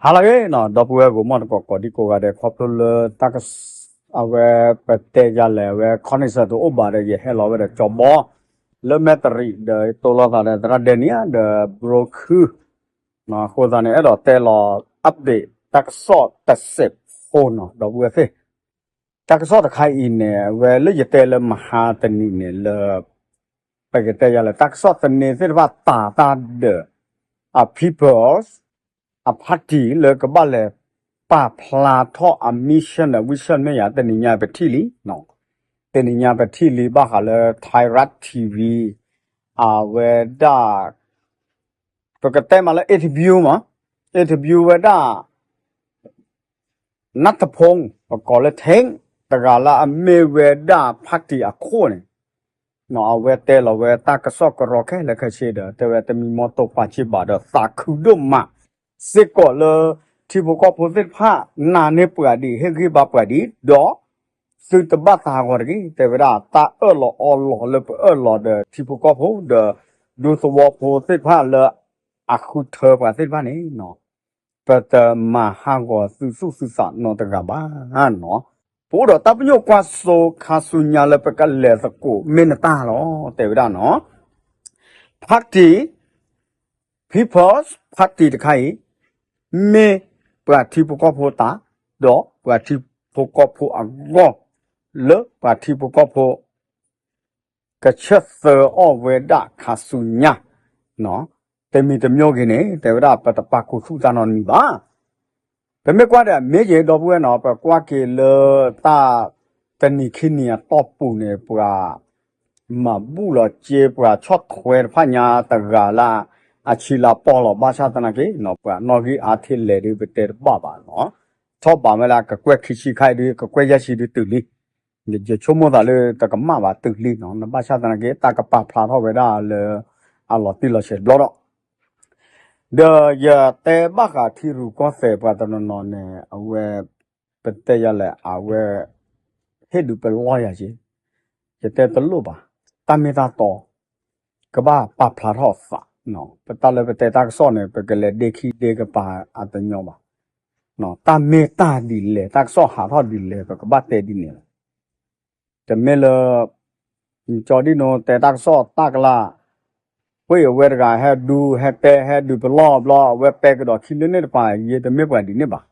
ဟါလၢအဂ့ၤနီၤ ဒီပုၢ်ဝဲၢ်ဂီၢ်မီၢ်သကိးကိးဒံကိးဂၤဒဲး ခီဖျိလၢတၢ်ကစီၣ် အဝဲပတဲယၤလဲၣ် အဝဲ connection တအိၣ်ဘၣ်ဒီး ယဟဲလီၤဝဲဒီးကၠီဘီ လၢမဲၣ်တရံးဒီး တိၢ်လိာ်သးဒီးသရၣ်ဒဲနံၣ်ဒီး ဘြိခံ အဃိသတးန့ၣ် အဲၣ်ဒိးတဲလီၤ update တၢ်ကစီၣ်တစဲးဖိနီၤ ဒီပုၢ်ဝဲၢ်သ့ၣ် တၢ်ကစီၣ်တခါအံၤန့ၣ် အဝဲလၢယတဲလၢမဟါတနံၤန့ၣ်လၢ ပကတဲယၤလဲၣ် တၢ်ကစီၣ်သန့သ့ၣ်တဖၣ်တၤတၢ်ဒီး အ People's အ Party လၢကဘၣ်လဲၤပာ်ဖျါထီၣ်အ mission ဒီး vision မ့ၢ်ယၤ တနံၤညါပထံၣ်လံ တနံၤညါပထံၣ်လံဘၣ်ဃးလၢ Thai Rat TV အဝဲဒၣ် ပကတဲမးလၢ interview မး interview ဝဲဒၣ် နၢ်ထဖူ ပကိးလၢ Tank တဂၤလၢအမ့ၢ်ဝဲဒၣ် party အခိၣ်န့ၣ် အဝဲတဲလီၤဝဲတၢ်ကစီၣ်ကရီခဲလၢာ်ခဲဆ့ဒီး တဲဝဲတမံၤမီၢ်တိာ်ပာ်စ့ဘၣ်ဒီး သးခုဒိၣ်မး စ့ၢ်ကီးလၢ ထံဖိကီၢ်ဖိသ့ၣ်တဖၣ် နာ်န့ၢ်ပှၤဒံး ဟ့ၣ်ဂံၢ်ဘါပှၤဒံး ဒီး သုတဘၣ်သးဂီၤတဂ့ၤ တဲဝဲဒၣ် တၢ်အၢၣ်လီၤအီလီၤလၢပအၢၣ်လီၤဒီး ထံဖိကီၢ်ဖိဒီး ဒူသဝီဖိသ့ၣ်တဖၣ်လၢ အဃုထၢပှၤသ့ၣ်တဖၣ်န့ၣ် ပတမၤဟးဂီၤသုသူၣ်သုသးနီတဂၤဘၣ်နီၤ. ပအိၣ်ဒီးတၢ်ပညိၣ်ကွၢ်စိခါဆူညါလၢပကလဲၤသကိးမ့ၢ်နတၢ်လီၤ တဲဝဲဒၣ်နီၤ. Party, People's Party တခါအံၤ မ့ၢ်ပှၤထံဖိကီၢ်ဖိတၢ် ဒီးပှၤထံဖိကီၢ်ဖိအဂီၢ် လၢပှၤထံဖိကီၢ်ဖိ ကဆၢသၢအီၣ်ဝဲဒၣ်ခါဆူညါ တမံၤတမံၤဂ့ၤန့ၣ် တဲဝဲဒၣ်ပတပာ်ခူသူၣ်တၢ်နီတမံၤဘၣ်. ပမ့ၢ်ကွၢ်ဒီးမ့ၢ်ယဲဒီပုၢ်ဝဲၢ်နီၤ ပကွၢ်က့ၤလၢတၢ် တနံၤခံနံၤအတီၢ်ပူၤန့ၣ် ပှၤ မၤဘူၣ်လီၤစ့ပှၤဆီၣ်ထွဲတဖၣ်ညါတဂၤလၢ အဆံလါပီၢ်လီၤ ဘၣ်ဆၣ်သနာ်က့ ပှၤနီၣ်ဂံၢ်အါထဲလဲၣ်ဒုး ပတဲတဘၣ်ဘၣ်နီၤ. ထီၣ်ဘးဝဲလၢကကွဲၢ်ခံဆံခါအံၤဒုး ကကွဲၢ်ယဲၢ်ဆံဒုးတုၤလံ ယဆိကမိၣ်သးလၢတကမၣ်ဘၣ်တုၤလံနီၤ နဘၣ်ဆၣ်သနာ်က့တၢ်ကပာ်ဖျါထီၣ်ဝဲဒၣ်လၢ အလီၤတံၢ်လီၤဆဲးတဘျီဒီး ဒီးယတဲဘၣ်ဃးထံရူၢ်ကီၢ်သဲးပှၤတနီၤနီၤန့ၣ် အဝဲ ပတဲယၤလဲၣ် အဝဲ ဟ့ၣ်ဒုးပလီၢ်ယၤက့ၤ ယတဲတလိၣ်ဘၣ် တၢ်မ့ၢ်တၢ်တီ ကဘၣ်ပာ်ဖျါထီၣ်သး ပတၢ်လၢပတဲတၢ်ကစီၣ်န့ၣ် ပကလဲၤဒ့ခံဒ့ကပၤအတညီဘၣ် တၢ်မ့ၢ်တၢ်ဒ်လဲၣ် တၢ်ကစီၣ်ဟးထီၣ်ဒ်လဲၣ် ပကဘၣ်တဲဒ်န့ၣ်လီၤ. တမ့ၢ်လၢ ကၠီဒံၣ်နိတဲတၢ်ကစီၣ်တၢ်ကလၢ် ပှ့ၤအဝဲတဂၤဟဲဒုးဟဲတဲဟဲဒုးပလီၢ်ဘျီ အဝဲပဲကဒီးခံလၢန့ၣ်တပၤ ယတမ့ၢ်ပှၤဒ်န့ၣ်ဘၣ်.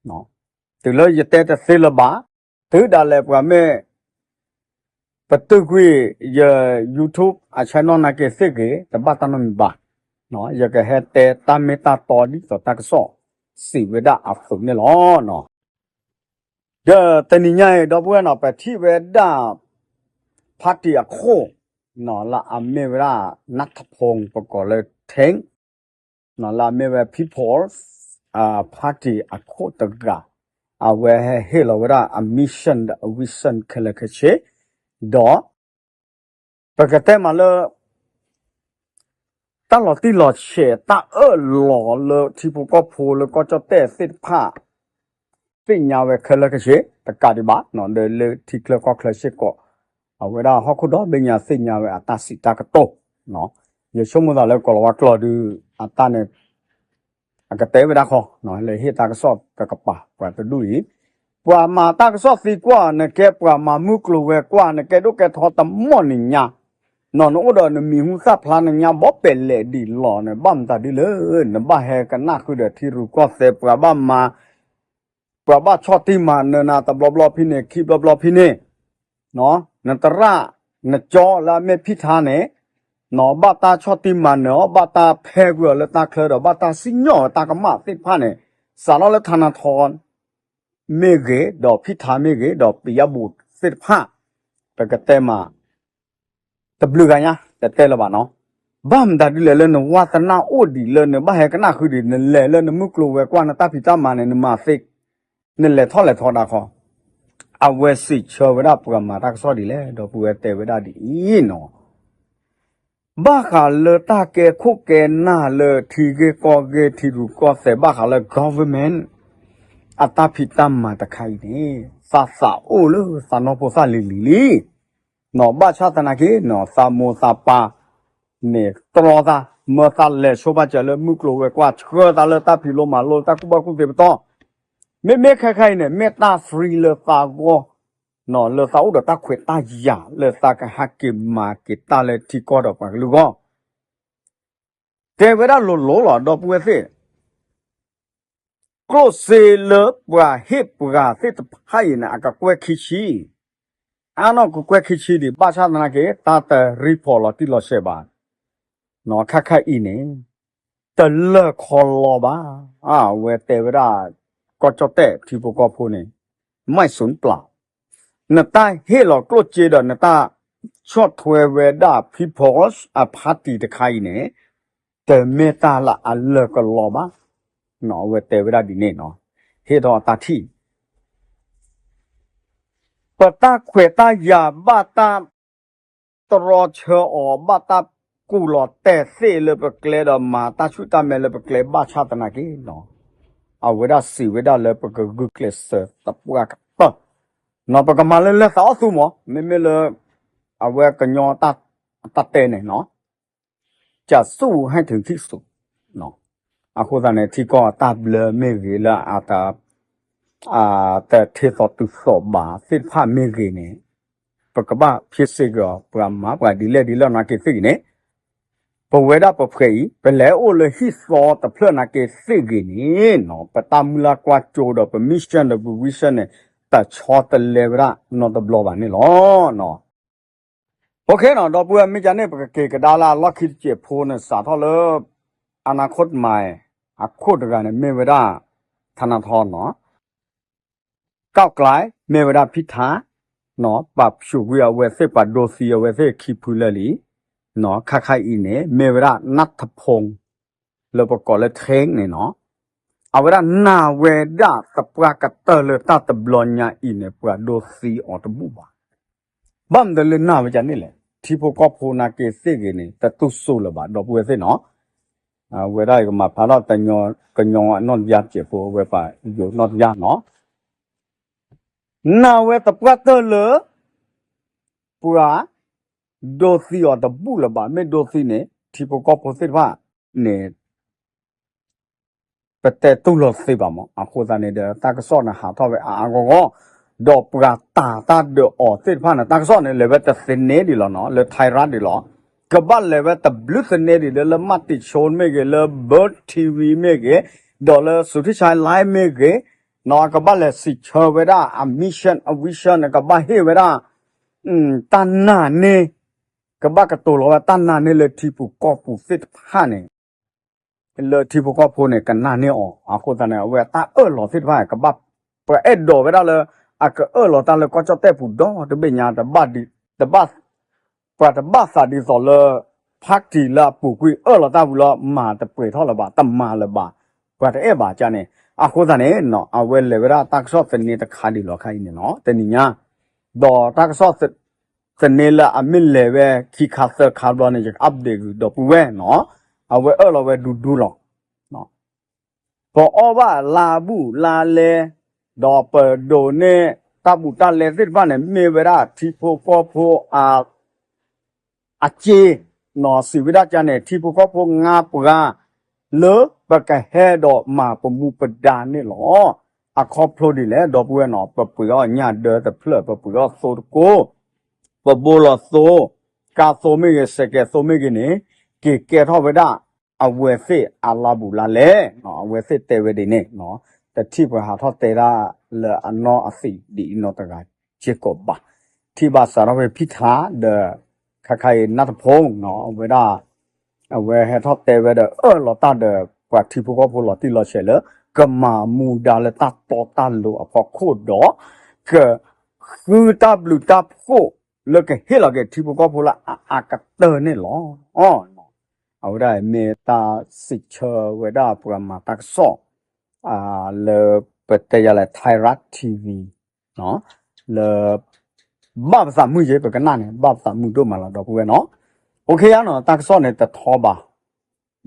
တုၤလၢယတဲတသ့လၢၤဘၣ် တုၤဒၣ်လဲာ်ပှၤမ့ၢ် ပတုာ်ကွံာ်ယ YouTube အ channel နာ်က့ၤသ့ၣ်ဂ့ၤ တဘၣ်တၢ်နီတမံၤဘၣ်. ယကဟဲတဲတၢ်မ့ၢ်တၢ်တီဒ်သိးတၢ်ကစီၣ် စံးဝဲဒၣ်အသိးန့ၣ်လီၤ. ဒီးတနံၤညါအံၤ ဒီပုၢ်ဝဲၢ်နီၤ ပထံၣ်ဝဲဒၣ် party အခိၣ် လၢအမ့ၢ်ဝဲဒၣ် နၢ်ထဖူ ပကိးလၢ Tank လၢအမ့ၢ်ဝဲ People's Party အခိၣ်တဂၤ အဝဲဟဲဟ့ၣ်လီၤဝဲဒၣ်အ mission ဒီးအ vision ခဲလၢာ်ခဲဆ့ ဒီး ပကတဲမးလၢ တၢ်လီၤတံၢ်လီၤဆဲး တၢ်အၢၣ်လီၤလၢထံဖိကီၢ်ဖိလၢကီၢ်ကၠီၣ်တဲၣ်သ့ၣ်တဖၣ် သ့ၣ်ညါဝဲခဲလၢာ်ခဲဆ့ တကးဒံးဘၣ် ဒီးလၢထံချၢကီၢ်ချၢစ့ၢ်ကီး အဝဲဒၣ်ဟီၣ်ခိၣ်ဒီဘ့ၣ်ညါသ့ၣ်ညါဝဲအတၢ်စံးတၢ်ကတိၤ ယဆိကမိၣ်သးလၢကိၤလၤဝါကျိာ်ဒုး အတၢ်န့ၣ် အကတဲဝဲဒၣ်ခီ လၢဟ့ၣ်တၢ်ကစီၣ်တကပၤ ပှၤတဒူၣ်အံၤ ပှၤမၤတၢ်ကစီၣ်သံကွၢ်နကဲ ပှၤမၤမုၢ်ကျိၤဝဲၤကွာ်နကဲ ဒိၣ်ကဲထီတမီၢ်နံၤညါ နီၢ်နအိၣ်ဒီးနမံၤဟူသၣ်ဖျါနညါဘီပဲာ်လဲၣ်ဒံးလီၤန့ၣ် ဘၣ်မတၤဒ်လဲၣ် နဘၣ်ဟဲကနၣ်ဃုာ်ဒီးထံရူၢ်ကီၢ်သဲး ပှၤဘၣ်မၤ ပှၤဘၣ်ဆီၣ်တံၢ်မၤနၢၤနၤတဘျီဘျီဖဲန့ၣ် ခံဘျီဘျီဖဲန့ၣ် နသရၣ် နကၠီလၢအမ့ၢ်ဖံထါန့ၣ် နဘၣ်တၢ်ဆီၣ်တံၢ်မၤနၢၤအီၤ ဘၣ်တၢ်ဖဲကွံာ်အီၤလၢတၢ်ချၢဒီး ဘၣ်တၢ်စံၣ်ညီၣ်အီၤတၢ်ကမၣ်သ့ၣ်တဖၣ်န့ၣ် စးထီၣ်လၢထါနါထီ မ့ၢ်ဂ့ၤ ဒီးဖံထါမ့ၢ်ဂ့ၤ ဒီးပယါဘိၣ်သ့ၣ်တဖၣ် ပကတဲမး တဘျုးဂၤညါ တတဲလၢၤဘၣ်နီၤ ဘၣ်မတၤဒ်လဲၣ်လၢနဝါသနၢ်အိၣ်ဒံးလၢနဘၣ်ဟဲကနၣ်ဃုာ်ဒံး နလဲၤလၢနမုၢ်ကျိၤဝဲၤကွာ်နတၢ်ဖံးတၢ်မၤန့ၣ် နမၤသ့ နလဲၤထီၣ်လဲၤထီဒၣ်ခီ အဝဲစံးဆၢဝဲဒၣ်ပှၤမၤတၢ်ကစီၣ်ဒ်လဲၣ် ဒီပုၢ်ဝဲၢ်တဲဝဲဒၣ်ဒ်အံၤနီၤ ဘၣ်ဃးလၢတၢ်ကဲခိၣ်ကဲနၢ်လၢထံဂ့ၢ်ကီၢ်ဂ့ၢ်ထံရူၢ်ကီၢ်သဲး ဘၣ်ဃးလၢ government အတၢ်ဖံးတၢ်မၤတခါအံၤန့ၣ် သးသးအိၣ်လၢသးနီၢ်ဖိသၣ်လံၤလံၤလံ နီၢ်ဘၣ်ဆၣ်သနာ်က့ နီၢ်သးမိၢ်သးပၢ်န့ၣ် တြီသး မၢသးလဲၤဆိဘၣ်စၢၤလၢမုၢ်ကျိၤဝဲၤကွာ် ဆှၢသးလၢတၢ်ဖံးလိမၤလိ တၢ်ကူၣ်ဘၣ်ကူၣ်သ့ပတီၢ်, မ့မ့ၢ်ခဲခါအံၤန့ၣ် မ့ၢ်တၢ် free လၢသးဂီၢ်, လၢသးအိၣ်ဒီးတၢ်ခွဲးတၢ်ယာ် လၢသးကဟဲက့ၤမၤက့ၤတၢ်လၢထံကီၢ်ဒီးပှၤကလုာ်အဂီၢ် တဲဝဲဒၣ်လိၤလိၤလီၤ ဒီပုၢ်ဝဲၢ်သ့ၣ်, ကျိၣ်စ့လၢပှၤဟ့ၣ်ပှၤသ့ၣ်တဖၣ်အံၤန့ၣ် အကကွဲၢ်ခံဆံ, အါနီၢ်ကကွဲၢ်ခံဆံဒံး ဘၣ်ဆၣ်သနာ်က့ တၢ်တ report လီၤတံၢ်လီၤဆဲးဘၣ်, ခဲခါအံၤန့ၣ် တလၢၢ်ခီလီဘၣ်, အဝဲတဲဝဲဒၣ် ကီၢ်ကၠီၣ်တဲၣ်ထံဖိကီၢ်ဖိန့ၣ် မၢ်စူၣ်ပျၢ် နတၢ်ဟ့ၣ်လီၤကျိၣ်စ့ဒီးနတၢ်ဆီၣ်ထွဲဝဲဒၣ် People's Party တခါအံၤန့ၣ် တမ့ၢ်တၢ်လၢအလၢၢ်ကလီဘၣ်, အဝဲတဲဝဲဒၣ်ဒ်န့ၣ်နီၤ, ဟ့ၣ်ထီၣ်အတၢ်ထံၣ် ပတၢ်ခွဲးတၢ်ယာ်ဘၣ်တၢ်တြီဆၢအီၤ ဘၣ်တၢ်ကူၣ်လီၤတဲာ်သ့ၣ်လၢပကျဲဒီးမၤတၢ်ဆူၣ်တၢ်မဲာ်လၢပကျဲဘၣ်ဆၣ်သနာ်က့နီၤ, အဝဲဒၣ်စံးဝဲဒၣ်လၢပကဂုာ်ကျဲးစၢးသပှၢ်ကတၢၢ်, နီၤ ပကမၤလၢလၢသးအီၣ်သူမး မ့မ့ၢ်လၢ အဝဲကညီတၢ်တဲန့ၣ်နီၤ จะสู้ให้ถึงที่สุด အဃိသတးန့ၣ် ထံကီၢ်အတၢ်ဘျၢမ့ၢ်ဂ့ၤလၢအတ တထ့သိးတုၤသိးဘၣ်သ့ၣ်တဖၣ်မ့ၢ်ဂ့ၤန့ၣ် ပကဘၣ်ဖ့စ့ၢ်ကီး ပှၤမၤပှၤဒ်လဲၣ်ဒ်လဲၣ်နာ်က့သ့ၣ်ဂ့ၤန့ၣ် ပဝဲဒၣ်ပဖှဲးအံၤ ပလဲၤအိၣ်လၢဟံၣ်သီတဖျၢၣ်နာ်က့သ့ၣ်ဂ့ၤန့ၣ်နီၤ ပတၢ်မုၢ်လၢ်ကွၢ်စိဒီးပ mission ဒီးပ vision န့ၣ် တဆီတလဲဝဲဒၣ်နီတဘျီဘၣ်န့ၣ်လီၤ. โอเคနီၤ ဒီပုၢ်ဝဲၢ် မ့ၢ်ကန့ၣ် ပကက့ၤကဒါလၢအလီၢ်ခံတစဲးဖိန့ၣ် စးထီၣ်လၢ အနၢခိၣ်တမၤ အခိၣ်တဂၤန့ၣ် မ့ၢ်ဝဲဒၣ် ထနထီနီၤ ကီၢ်ကျဲ မ့ၢ်ဝဲဒၣ်ဖံထါ ပာ်ဖှိၣ်ကွံာ်အဝဲသ့ၣ် ပာ်ဒိသံအဝဲသ့ၣ်ခံဖုလၢာ်လံ, ခါခါအံၤန့ၣ် မ့ၢ်ဝဲဒၣ်နၢ်ထဖူ လၢပကိးလၢ Thein န့ၣ်နီၤ, အဝဲဒၣ်နာ်ဝဲဒၣ်သပှၢ်ကတၢၢ်လၢတၢ်တဘျီညါအံၤန့ၣ် ပှၤဒိသံအီၤတဘူၣ်ဘၣ်. ဘၣ်မနုၤလၢနာ်ဝဲဒ်န့ၣ်လဲၣ်, ထံဖိကီၢ်ဖိနာ်က့သ့ၣ်ဂ့ၤန့ၣ် တတူၢ်စိလၢၤဘၣ် ဒီပုၢ်ဝဲၢ်သ့ၣ်နီၤ အဝဲဒၣ်ယကမၤဖျါထီၣ် ကညီအနီၢ်တယါတစဲးဖိ အဝဲပာ်ယိၤနီၢ်တယါနီၤ, နာ်ဝဲသပှၢ်တၢၢ်လၢ ပှၤ ဒိသံအီၤတဘူၣ်လၢၤဘၣ်, မ့ၢ်ဒိသံန့ၣ် ထံဖိကီၢ်ဖိသ့ၣ်တဖၣ်န့ၣ် ပတဲတူၢ်လိာ်သ့ဘၣ်မး, အဃိသတးန့ၣ်ဒီး တၢ်ကစီၣ်န့ၣ်ဟးထီၣ်ဝဲအါအါဂီၢ်ဂီၢ်, ဒီးပှၤတၢ်တၢ်ဒုးအီၤသ့ၣ်တဖၣ်န့ၣ် တၢ်ကစီၣ်န့ၣ် လဲၤဝဲတသန့ဒံးလီၤနီၤ, လၢ Thai ရၣ်ဒံးလီၤ, ကဘၣ်လဲၤဝဲတဘျုးသန့ဒံးလၢ လၢ Matichon မ့ၢ်ဂ့ၤ, လၢ Bird TV မ့ၢ်ဂ့ၤ, ဒီးလၢ Suthichai Live မ့ၢ်ဂ့ၤ, နီၤ ကဘၣ်လဲၤစံးဆၢဝဲဒၣ် အ mission အ vision န့ၣ် ကဘၣ်ဟ့ၣ်ဝဲဒၣ် တၢ်နာ်န့ၢ်, ကဘၣ်ကတိၤလီၤဝဲတၢ်နာ်န့ၢ်လၢထံပူၤကီၢ်ပူၤသ့ၣ်တဖၣ်န့ၣ်, လၢထံဖိကီၢ်ဖိန့ၣ် ကနာ်န့ၢ်အီၤ, အဃိသတးန့ၣ် အဝဲတၢ်အၢၣ်လီၤသ့ၣ်တဖၣ် ကဘၣ်, ပအဲၣ်ဒိးဝဲဒၣ်လၢ အကအၢၣ်လီၤတၢ်လၢကီၢ်ကၠီၣ်တဲၣ်ပူၤဒီတဘ့ၣ်ညါ, တဘၣ်, ပှၤတဘၣ်သးဒ်သိးလၢ party လၢအပူၤကွံာ်အၢၣ်လီၤတၢ်ဝံၤလီၤ မၤတပှဲၤထီၣ်လၢၤဘၣ်, တမၤလၢၤဘၣ်, ပှၤတအဲၣ်ဘၣ်ကန့ၣ်, အဃိသတးန့ၣ် အဝဲလဲၤဝဲဒၣ်တၢ်ကစီၣ်သန့တခါဒံးလီၤခါအံၤန့ၣ်နီၤ, တနံၤညါ ဒီးတၢ်ကစီၣ်သန့လၢအမ့ၢ်လဲၤဝဲခံခါသၢခါဘျီန့ၣ် ယက update ဂုာ်ဒီပုၢ်ဝဲၢ်နီၤ, အဝဲအၢၣ်လီၤဝဲဒူဒူလီၤ. ပအီၣ်ဘၣ်လါဘူးလါလဲ, ဒီးပဒိးန့ၢ်တၢ်ဘူးတၢ်လဲသ့ၣ်တဖၣ်န့ၣ် မ့ၢ်ဝဲဒၣ်ထံဖိကီၢ်ဖိအ အစ့, နီၤ စံးဝဲဒၣ်ကန့ၣ် ထံဖိကီၢ်ဖိငါပှၤ လၢပကဟဲဒီးမၤပမူပဒါန့ၣ်လီၤ. အခီဖျိဒ်လဲၣ် ဒီပုၢ်ဝဲၢ်နီၤ, ပပှ့ၤအီၣ်ညၣ်ဒၢတဖျၢၣ်, ပပှ့ၤအီၣ်သိတကိး, ပဘိလီၤသိ, ကါသိမ့ၢ်ဂ့ၤ, စဲးကဲးသိမ့ၢ်ဂ့ၤန့ၣ်, က့ၤကဲထီၣ်ဝဲဒၣ် အဝဲသ့ၣ်အလါဘူးလါလဲ, အဝဲသ့ၣ်တဲဝဲဒ်န့ၣ်, တထံၣ်ပှၤဟးထီၣ်တဲဒၣ်လၢအနီၢ်အသံးဒ်အံၤနီတဂၤစ့ၢ်ကီးဘၣ်. ထံၣ်ဘၣ်စးထီၣ်ဖဲဖံထါဒီး ခါခါအံၤ နၢ်တဖိနီၤ, အဝဲဒၣ် အဝဲဟဲထီၣ်တဲဝဲဒီး အၢၣ်လီၤတၢ်ဒီး ပှၤထံဖိကီၢ်ဖိလီၤတံၢ်လီၤဆဲးလၢ ကမၤမူဒါလၢတၢ်တီတၢ်လိၤအဖီခိၣ်ဒီး ကဃုတၢ်ဘျုးတၢ်ဖှိၣ်လၢကဟ့ၣ်လီၤက့ၤထံဖိကီၢ်ဖိလၢအအါကတၢၢ်န့ၣ်လီၤ. အဝဲဒၣ်မ့ၢ်တၢ်စံးဆၢဝဲဒၣ်ပှၤမၤတၢ်ကစီၣ် လၢပတဲယၤလဲၣ် Thai ရၣ် TV လၢ ဘၣ်ပသးမုာ်ယ့ ပကနၣ်န့ၣ် ဘၣ်ပသးမုာ်ဒိၣ်မးလီၤ ဒီပုၢ်ဝဲၢ်နီၤ. အိၣ်ခ့ယါနီၤ တၢ်ကစီၣ်န့ၣ်တထီဘၣ်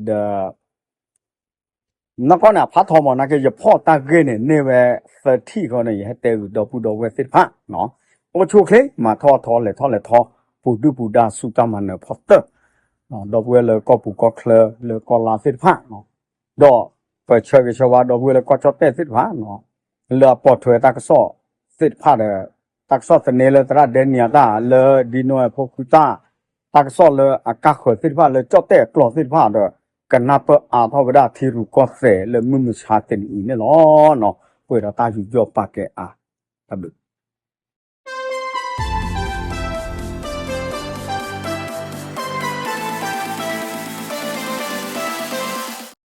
ဒီး နီၢ်ကီၢ်န့ၣ် အဖးထီမး နာ်က့ ယဖီၣ်တၢ်ဂ့ၢ်န့ၣ် န့ၢ်ဝဲသၢထံၣ်ဃီန့ၣ် ယဟဲတဲဂုာ်ဒီပုၢ်ဒီဝဲၢ်သ့ၣ်တဖၣ် အိၣ်ဆူၣ်အိၣ်ချ့ မၤထီၣ်အထီ လဲၤထီၣ်လဲၤထီ ပူၤဒုၣ်ပူၤဒါ ဆူတၢ်မၤနၢၤဖီတၢၢ် ဒီပုၢ်ဝဲၢ်လၢကီၢ်ပူၤကီၢ်ချၢလၢကီၢ်လါသ့ၣ်တဖၣ်, ဒီးပဆၢဂ့ၤဆၢဝါဒီပုၢ်ဝဲၢ်လၢကီၢ်ကၠီၣ်တဲၣ်သ့ၣ်တဖၣ် လၢအပိာ်ထွဲတၢ်ကစီၣ်သ့ၣ်တဖၣ်ဒီး တၢ်ကစီၣ်သန့လၢသရၣ်ဒဲနံၤအတၢ်လၢဒ်နိဝဲဖိခွါတၢ် တၢ်ကစီၣ်လၢအကါဃၢၤသ့ၣ်တဖၣ်လၢကၠီၣ်တဲၣ်အကျိာ်သ့ၣ်တဖၣ်ဒီး ကနၢ်ပၢၢ်အါထီၣ်ဝဲဒၣ်ထံရူၢ်ကီၢ်သဲးလၢမုၢ်မဆါတနံၤအံၤန့ၣ်လီၤ. ပှဲၤဒီးတၢ်ယူးယီၣ်ပာ်ကဲအါ, တၢ်ဘျုး